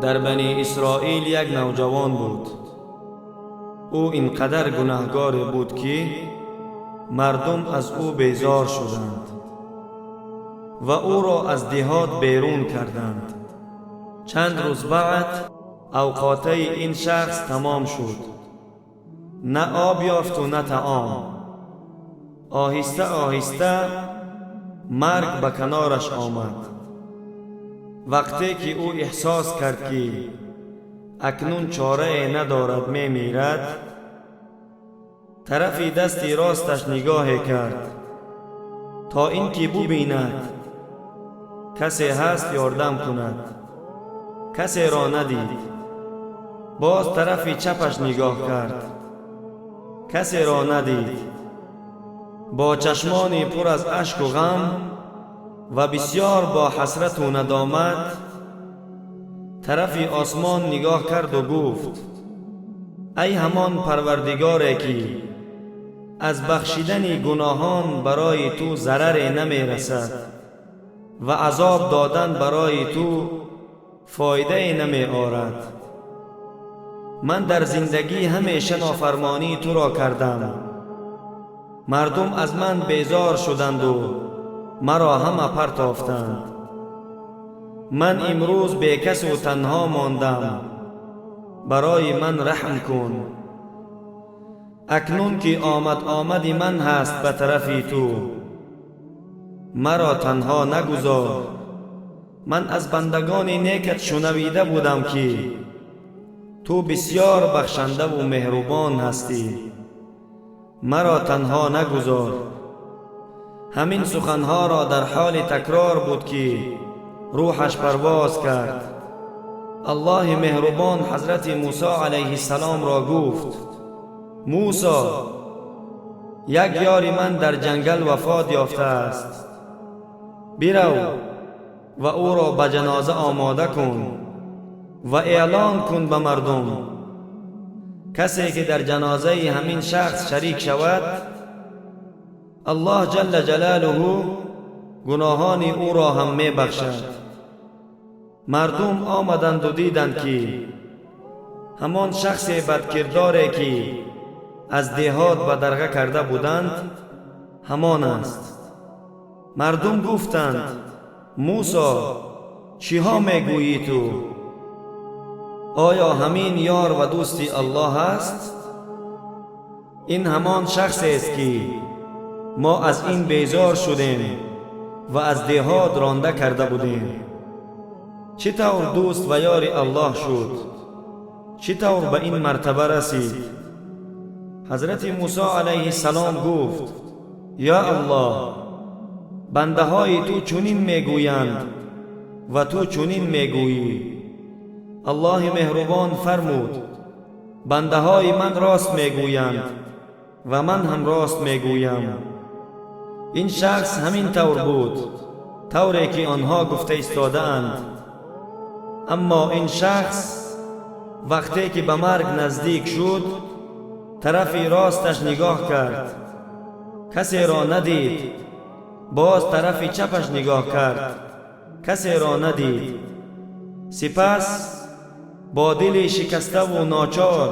Дар Бани Исроил як навҷавон буд. Ӯ ин қадар гунаҳгоре буд, ки мардум аз ӯ безор шуданд ва ӯро аз деҳот берун карданд. Чанд рӯз баъд авқотаи ин шахс тамом шуд. На об ёфту на таом. Оҳиста оҳиста марг ба канораш омад. Вақте ки ӯ эҳсос кард, ки акнун чорае надорад, мемирад, тарафи дасти росташ нигоҳе кард, то ин ки бубинад, касе ҳаст ёрдам кунад. Касеро надид. Боз тарафи чапаш нигоҳ кард, касеро надид. Бо чашмони пур аз ашку ғам ва бисёр бо ҳасрату надомат тарафи осмон нигоҳ карду гуфт: «Ай ҳамон Парвардигоре, ки аз бахшидани гуноҳон барои ту зараре намерасад ва азоб додан барои ту фоидае намеорад, ман дар зиндагӣ ҳамеша нофармонии туро кардам. Мардум аз ман безор шуданду маро ҳама партофтанд. Ман имрӯз бекасу танҳо мондам. Барои ман раҳм кун. Акнун ки омад омади ман ҳаст ба тарафи ту, маро танҳо нагузор. Ман аз бандагони некат шунавида будам, ки ту бисёр бахшандаву меҳрубон ҳастӣ. Маро танҳо нагузор». Ҳамин суханҳоро дар ҳоли такрор буд, ки рӯҳаш парвоз кард. Аллоҳи меҳрубон ҳазрати Мусо алайҳиссаломро гуфт: «Мусо, як ёри ман дар ҷангал вафот ёфтааст. Бирав ва ӯро ба ҷаноза омода кун ва эълон кун ба мардум: касе ки дар ҷанозаи ҳамин шахс шарик шавад, Аллоҳ ҷалла ҷалолуҳу гуноҳони ӯро ҳам мебахшад». Мардум омаданду диданд, ки ҳамон шахсе бадкирдоре, ки аз деҳот бадарға карда буданд, ҳамон аст. Мардум гуфтанд: «Мусо, чиҳо мегӯӣ ту? Оё ҳамин ёр ва дӯсти Аллоҳ аст? Ин ҳамон шахсест, ки мо аз ин безор шудем ва аз деҳот ронда карда будем. Чӣ тавр дӯст ва ёри Аллоҳ шуд? Чӣ тавр ба ин мартаба расид?» Ҳазрати Мусо алайҳиссалом гуфт: «Ё Аллоҳ, бандаҳои ту чунин мегӯянд ва ту чунин мегӯӣ». Аллоҳи меҳрубон фармуд: «Бандаҳои ман рост мегӯянд ва ман ҳам рост мегӯям. Ин шахс ҳамин тавр буд, тавре ки онҳо гуфта истодаанд. Аммо ин шахс вақте ки ба марг наздик шуд, тарафи росташ нигоҳ кард, касеро надид. Боз тарафи чапаш нигоҳ кард, касеро надид. Сипас бо дили шикаставу ночор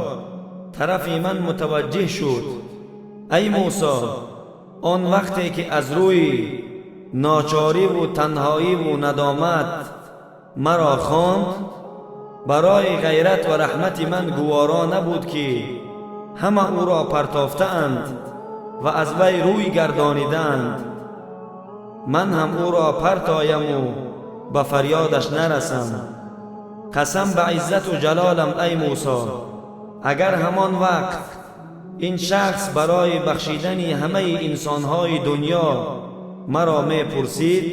тарафи ман мутаваҷҷеҳ шуд. Ай Мусо, он вақте ки аз рӯи ночориву танҳоиву надомат маро хонд, барои ғайрат ва раҳмати ман гуворо набуд, ки ҳама ӯро партофтаанд ва аз вай рӯй гардонидаанд, ман ҳам ӯро партояму ба фарёдаш нарасам. Қасам ба иззату ҷалолам, ай Мусо, агар ҳамон вақт ин шахс барои бахшидани ҳамаи инсонҳои дунё маро мепурсид,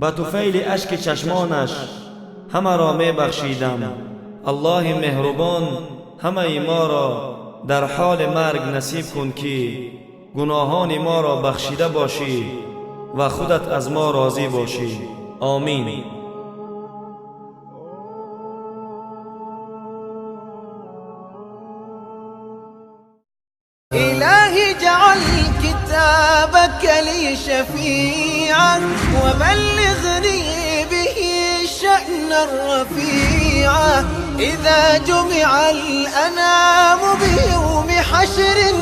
ба туфайли ашки чашмонаш ҳамаро мебахшидам». Аллоҳи меҳрубон ҳамаи моро дар ҳоли марг насиб кун, ки гуноҳони моро бахшида бошӣ ва худат аз мо розӣ бошӣ. Омин. إلهي اجعل كتابك لي شفيعا وبلغني به الشأن الرفيع. شفيعا. إذا جمع الأنام بيوم حشر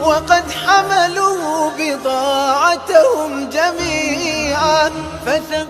وقد حملوا بضاعتهم جميعا فثق.